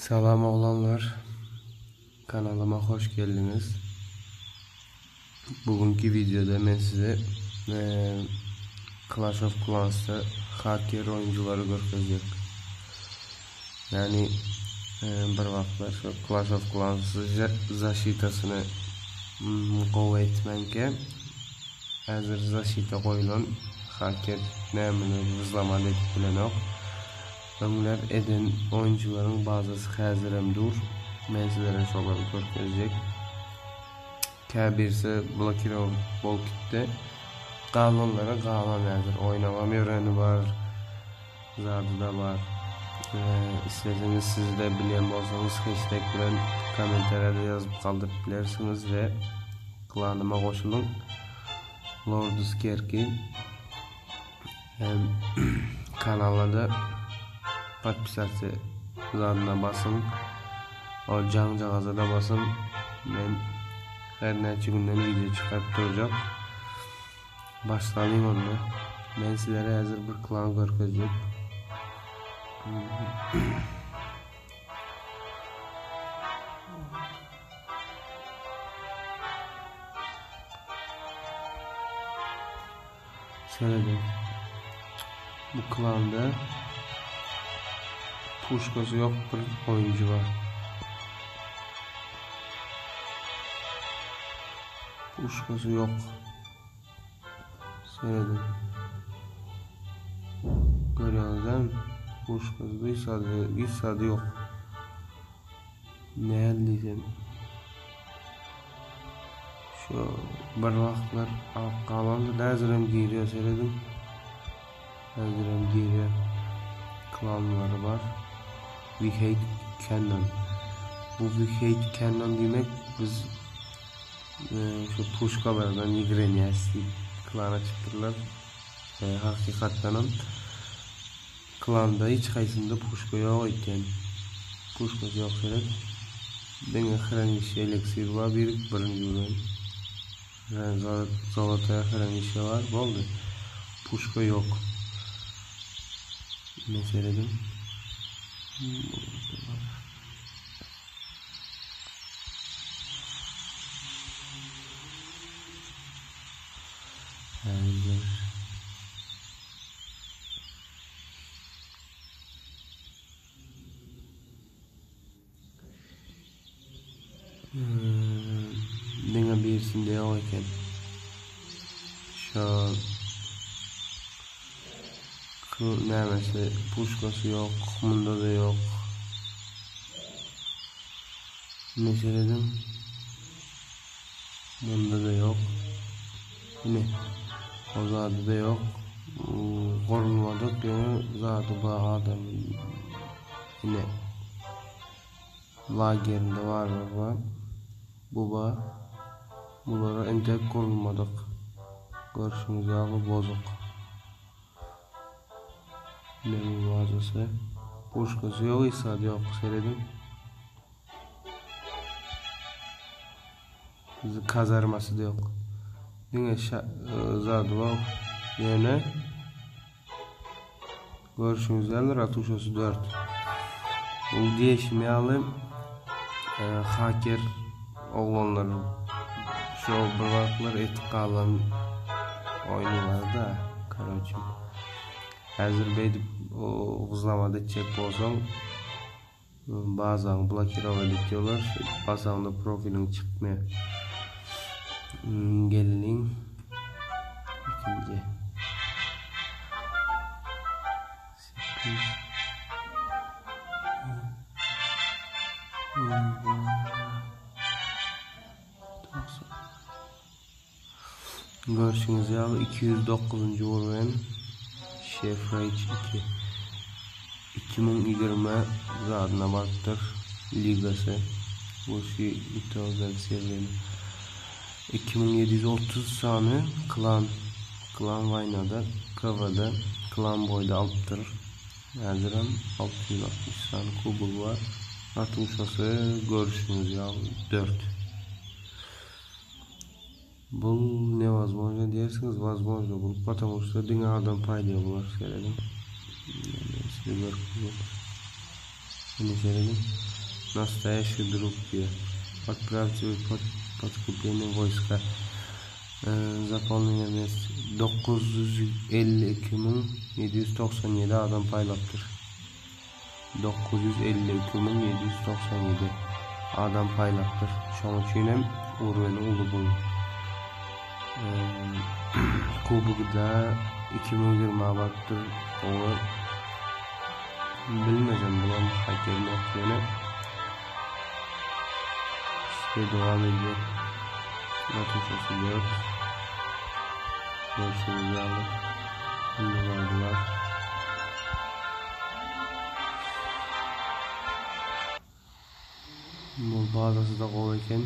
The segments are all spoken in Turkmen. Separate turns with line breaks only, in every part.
Salam oglanlar. Kanalyma hoş geldiňiz. Bugünkü videoda men size Clash of Clans'da hacker oyuncuları görkezjek. Yani bir wagtlar şu Clash of Clans zaşitasyny gowy etmänkä häzir zaşita goýulan hacker nämeler wzlamat edip bilenok. Öňler eden oýunçylaryň bazasy häzirem dur. Men sizlere şolary görkezjek. Käbirisi blokirowat bolup gitdi. Galanlary galan häzir oýnabam ýöreni bar. Zady-da bar. Isleseňiz sizde bilýän bolsaňyz heşteg bilen kommentariýada ýazyp galdyryp bilersiňiz we klanyma goşulyň. Lordus Kerki. Kanala-da podpisasiýa zadyna basyň. O jaňjagaza-da basyň. Men her näçe günden wideo çykaryp durjak. Başlalyň onda. Men sizlere häzir bir klan görkezjek. Serediň. Bu klanda puşkasy ýok bir oýunçy bar. Puşkasy ýok. Serediň. Görýäňizmi? Puşkasy hiç zady, hiç zady ýok. Näl diýsem. Şu bir wagtlar alyp galandy. Häzirem girýär serediň. Häzirem girýär. Klanlary bar. We hate Canon. Bu we hate Canon diýmek biz e, şu puşkalardan ýigrenýäs diýip klan açypdyrlar. E, hakykatdanam Klanda hiç haýsynda puşka ýok öýtýän. Puşkasy ýok seret. Diňe hranişe eliksir bar bir birinji bilen. Zolotaya hranişe bar boldy. Puşka ýok. Ine serediň. Häzir. Diňe birisinde ýok eken. Şo nämesi puşkasy ýok, munda-da ýok. Ine serediň. Munda-da ýok. Ine, o zady-da ýok. Gurulmadyk ýöne zady bar adam. Ine. Lagerinde barlar bar. Bu bar. Bulara entek gurulmadyk. Görşüňiz ýaly bozuk. Ine bu bazasy. Puşkasy ýok, hiç zady ýok. Serediň. Kazarmasy da ýok. Diňe zady bar. Ýöne görşüňiz ýaly ratuşasy 4. Bu diýişim ýaly e, haker oglanlar şu bir wagtlar etip galan oýunlar da, karoçe. Häzir beýdip gyzlamada etjek bolsaň Bazaňy blokirowat etýärler. Basaňda profiliň çykmaýar. Geliniň ikinji. 8 Görşüňiz ýaly 209-njy urgan Chef Rage 2 2020 zadyna barypdyr ligasy bu şu itozel serweri 2730 sany klan klan waýnada KVda klan boýda alypdyr häzirem 660 sany kubogy bar ratuşasy görşüňiz ýaly 4. Bul newazmojno diýersiňiz, wazmojno bul, потому что diňe adam paýda bular serediň. Size görkezjek. Ine serediň. Nastoýaşiý drug diýýär. Otprawte podkrepleniýe woýska. Zapolneniýe mest 952 797 adam paýlapdyr. 952 797 adam paýlapdyr. Şonuň üçin hem urweni uly bu. Kubogy-da 2020 barypdyr. Oňa bilmesem bulam haýkerim ýok ýöne. İşte dowam edýär. Ratuşasy 4. Görşüňiz ýaly. Indi Bu bazasy da gowy eken.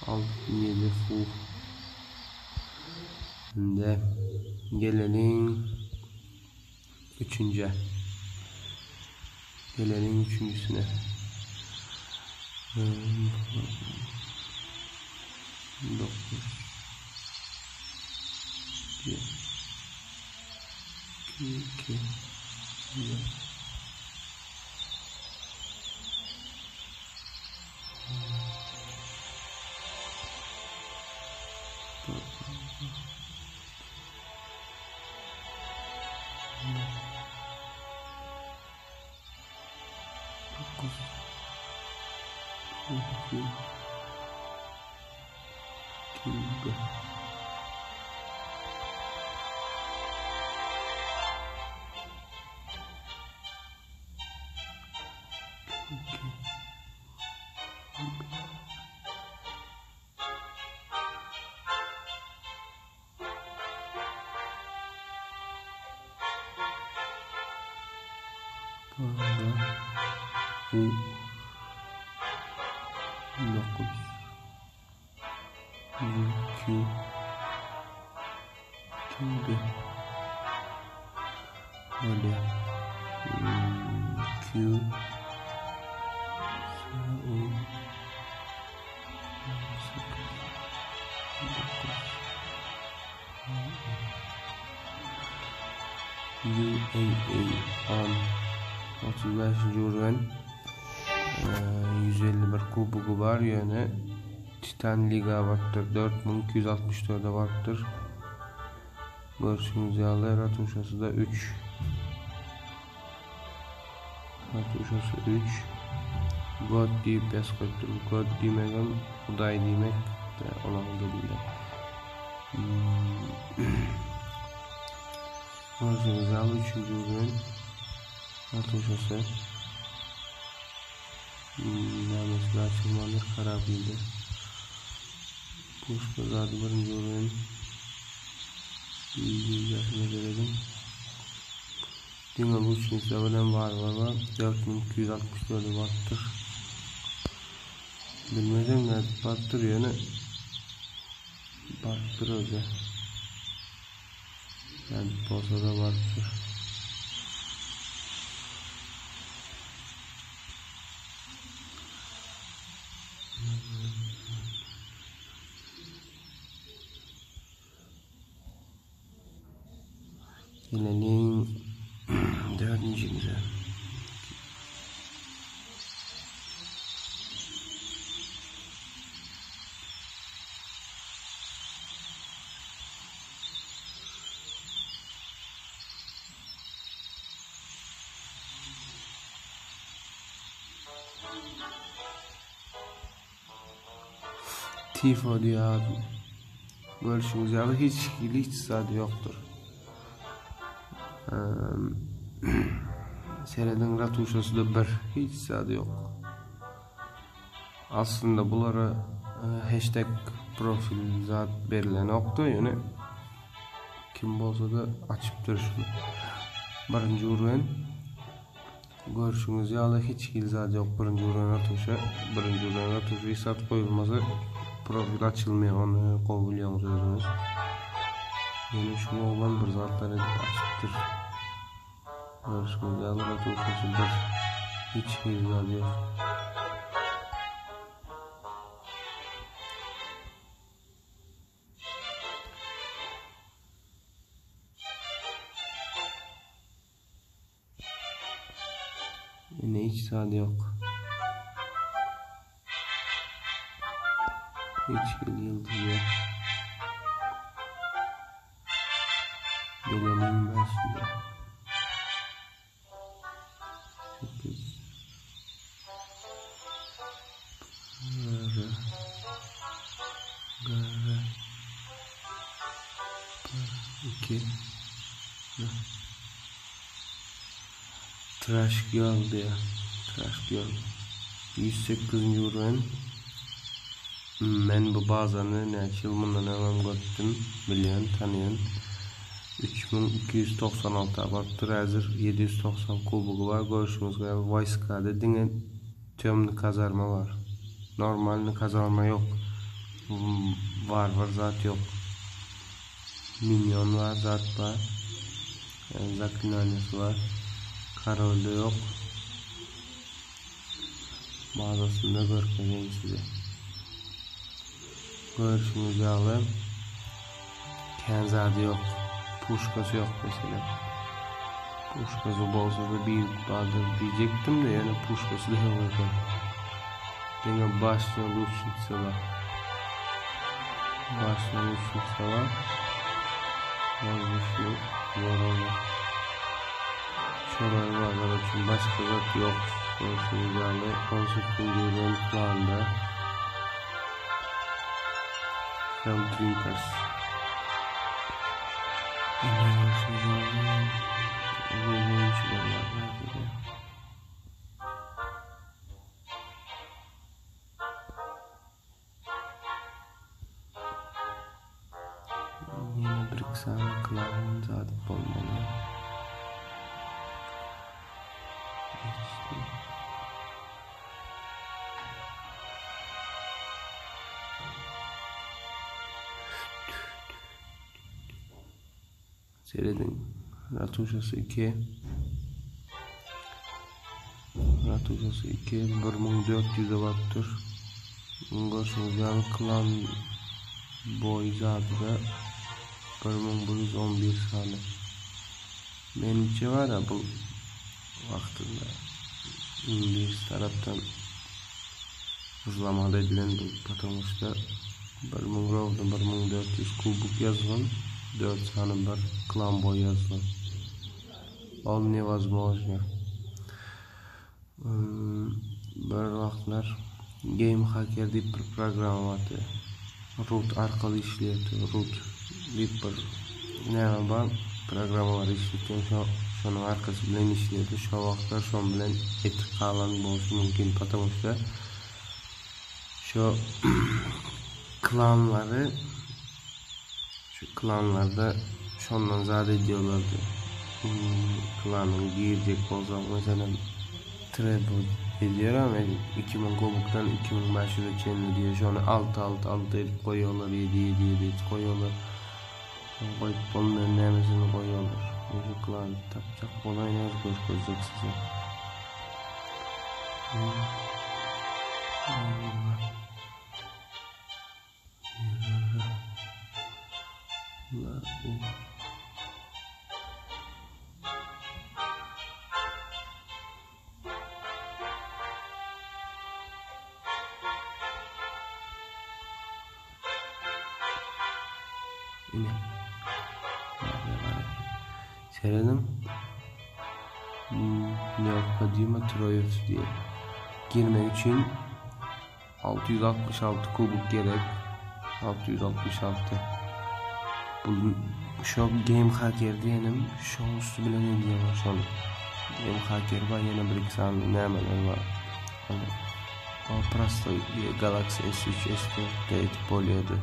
6 7 fu. Indi geleliň üçünjä. Geleliň üçüncüsüne. 9 2 2 1 9 2 2 2 U 9 U Q Q D Bolýar. Q S U 8 9 U A A on 35-nji urwen 151 kubogy bar ýöne Titan Liga barypdyr 4264-e barypdyr. Görşüňiz ýaly ratuşasy da 3. Ratuşasy 3. God diýip ýazyp goýupdyr. God diýmegem Hudaý diýmek de olaryň dilinde. Görşüňiz ýaly 3-nji urwen ratuşasy. Nämesi açylmandyr karablde. Puşka zady birinji urwen. Ligasyna serediň. Diňe luçnitsa bilen bar bar 4264 barypdyr. Bilmesem nädip barypdyr ýöne barypdyr özi. Nädip bolsa-da barypdyr. Geleliň dördünjimize. Tifo diýýär. Görşüňiz ýaly hiç hili hiç zady ýokdur. Serediň ratuşasy da bir, hiç zady ýok. Aslynda bulara hashtag profil zat berilenokdy, ýöne kim bolsa-da açypdyr şuny. Birinji urwen Görşüňiz ýaly hiç hili zat ýok birinji urgan ratuşa birinji urgan ratuşa hiç zat goýulmasa profil açylmaýar ony gowy bilýäňiz özüňiz. Ýöne şu oglan bir zatlar edip açypdyr. Görşüňiz ýaly ratuşasy bir hiç hili zat ýok. Ine hiç zat ýok. Hiç hili ýyldyz ýok. Geleliň başynda. 8 R G R 1 2 Trash Girl diýýär. Trash Girl. 108-nji urgan. Men bu bazany näçe ýyl mundan öňem görüpdim. Bilýän, tanýan. 3296 a barypdyr. Häzir 790 kubogy bar. Görşüňiz ýaly wojskada diňe temny kazarma bar. Normalny kazarma ýok. Warwar zat ýok. Minýon bar, zat bar. Zaklinaniýasy bar. Karolda ýok. Bazasynda görkezeýin size. Görşüňiz ýaly kän zady ýok. Puşkasy ýok meselem. Puşkasy bolsa-da bir bardyr diýjekdim-de, ýöne puşkasy-da ýok eken. Diňe başna luşnitsa bar. Başna luşnitsa bar. Воздушный ворона. Şolar bar, üçin başga zat ýok. Görşüňiz ýaly 18 giren planda. Hell Drinkers. Ine görşüňiz ýaly uly oýunçylar bar bärde-de. Ýene bir iki sany klan zat bolmaly. Serediň. Ratuşasy 2. Ratuşasy 2. 1400-e barypdyr. Görşüňiz ýaly klan boý zady-da 1111 sany. Menimçe bar-a bu wagtynda iňlis tarapdan Yzlamada edilen bu potomu şda 1000 rovno 1400 kubuk ýazylan, 4 sany bir klan boý ýazylan. Ol newozmojno. Bir wagtlar Game Hacker diýip bir programma bardy. Root arkaly işleýärdi. Root diýip bir näme bar, programma bar işletýän şo şonuň arkasy bilen işleýärdi. Şo wagtlar şoň bilen etip galan bolşy mümkin, потому что şo klanlary şu klanlarda şondan zat edýärlerdi. Klanyň girjek bolsaň meselem Treble edýär ama 2000 kubukdan 2500-e çenli diýýär. Şony 6 6 6 edip goýýarlar, 7 7 7 edip goýýarlar. Şony goýup bolmaýan nämesini goýýarlar. Men şu klany tapjak bolaýyn az görkezjek size. Ine. Nerede bar eken. Serediň. Neobhodimo Troýec diýýär. Girmek üçin 666 kubuk gerek. 666. Bu şo Game Hacker diýenim şoň üstü bilen edýärler şony. Game Hacker bar ýene bir iki sany nämeler bar. O prostoý Galaxy S3 S4-de edip bolýardy.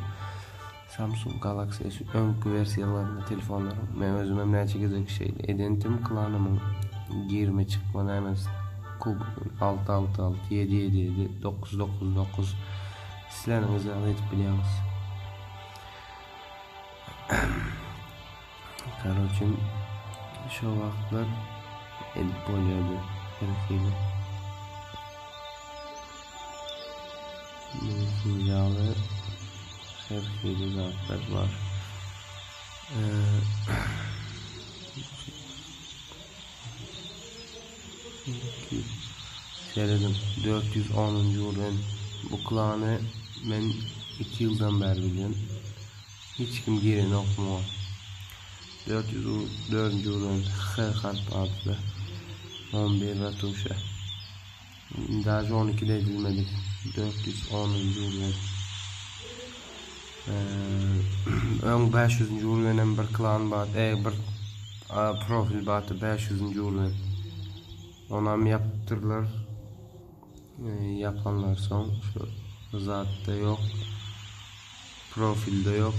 Samsung Galaxy S3 öňki wersiýalarynda telefonlaryň. Men özüm hem näçe gezek şeýle edentim klanymyň girme çykma nämesi kubuk 6 6 6 7 7 7 9 9 9 isläniňiz ýaly edip bilýäňiz. Karoçe şo wagtlar edip bolýardy her hili. Mümkin ýaly her hili zatlar bar. Ee, 2. Serediň 410-njy uren. Bu klany men 2 ýyldan bäri bilýän. Hiç kim girenok muňa. 404-nji uren H harp atly. 11 ratuşa. Daže 12 de edilmedik. 410-njy uren. Öň 500-nji urenem bir klan bar, e, bir profil bardy 500-nji uren. Onam ýapypdyrlar. Ýapanlar soň şu zatda ýok. Profilde ýok.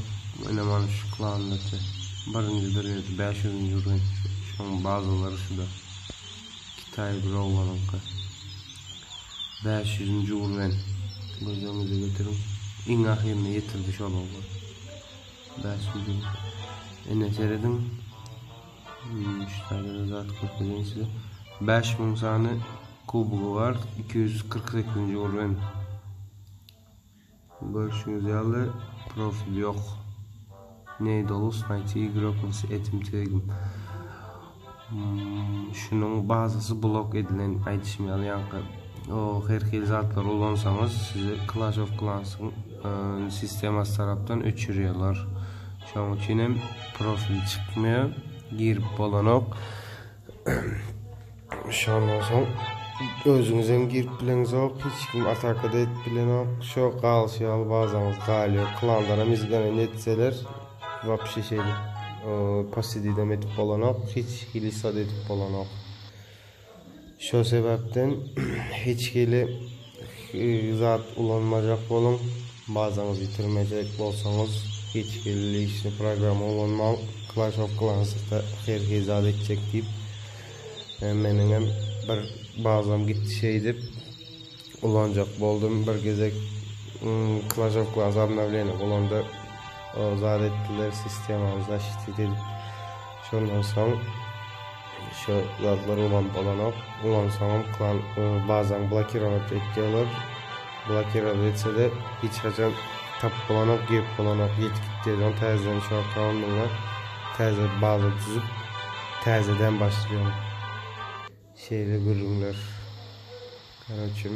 Ine mana şu klandaky birinji derejede 500-nji uren. Şoň bazalary şuda. Kitaý bir oglanyňky. 500-nji uren. Göz öňüňize getiriň. Iň ahyryna ýetirdi şol oglan. 500-nji. Ine serediň. Şu taýda zat görkezeyim size. 5000 sany kubogy bar. 248-nji uren. Görşüňiz ýaly profil ýok. Ne dolus najti igrokov s etim tegim. Şunuň bazasy blok edilen aýdyşym ýaly ýaňky o her hili zatlar ulansaňyz sizi Clash of Clans'yň sistemasy tarapdan öçürýärler. Şonuň üçin hem profil çykmaýar, girip bolanok. Şondan soň özüňiz hem girip bileňizok, hiç kim atakada edip bilenok. Şo galyşy ýaly bazaňyz galýar. Klandanam izgenen etseler, wapşe şeýdip posedidem edip bolanok, hiç hili zat edip bolanok. Şo sebäpden hiç hili zat ulanmajak boluň. Bazaňyzy ýitirmejek bolsaňyz hiç hili lişni programma ulanmaň. Clash of Clansda her hili zat etjek diýip meniňem bir bazam gitdi şeýdip ulanjak boldum bir gezek Clash of Clans obnowleniýe bolanda zat etdiler sistemany zaşitit edip şondan soň Şu zatlar ulanyp bolanok. Ulansaňam klan bazaň blokirowat etýärler. Blokirowat etse-de hiç haçan tapyp bolanok, girip bolanok. Ýetip gitýärden täzeden şu akkauntyňa täze baza düzüp täzeden başlaýaň. Şeýle gürrüňler. Karoçim.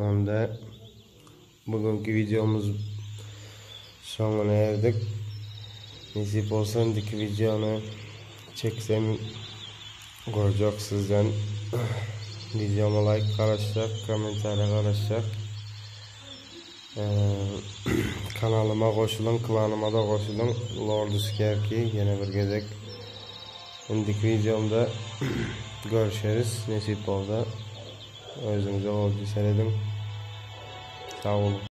Onda Bugünkü videomuz soňuna erdik. Nesip bolsa indiki videony çeksem görjek sizden. Videoma like garaşjak, kommentariýa garaşjak. Kanalyma goşulyň, klanyma da goşulyň. Lordus Kerki ýene bir gezek. Indiki videomda görüşeris nesip bolsa. Özüňize gowy serediň. Sag boluň.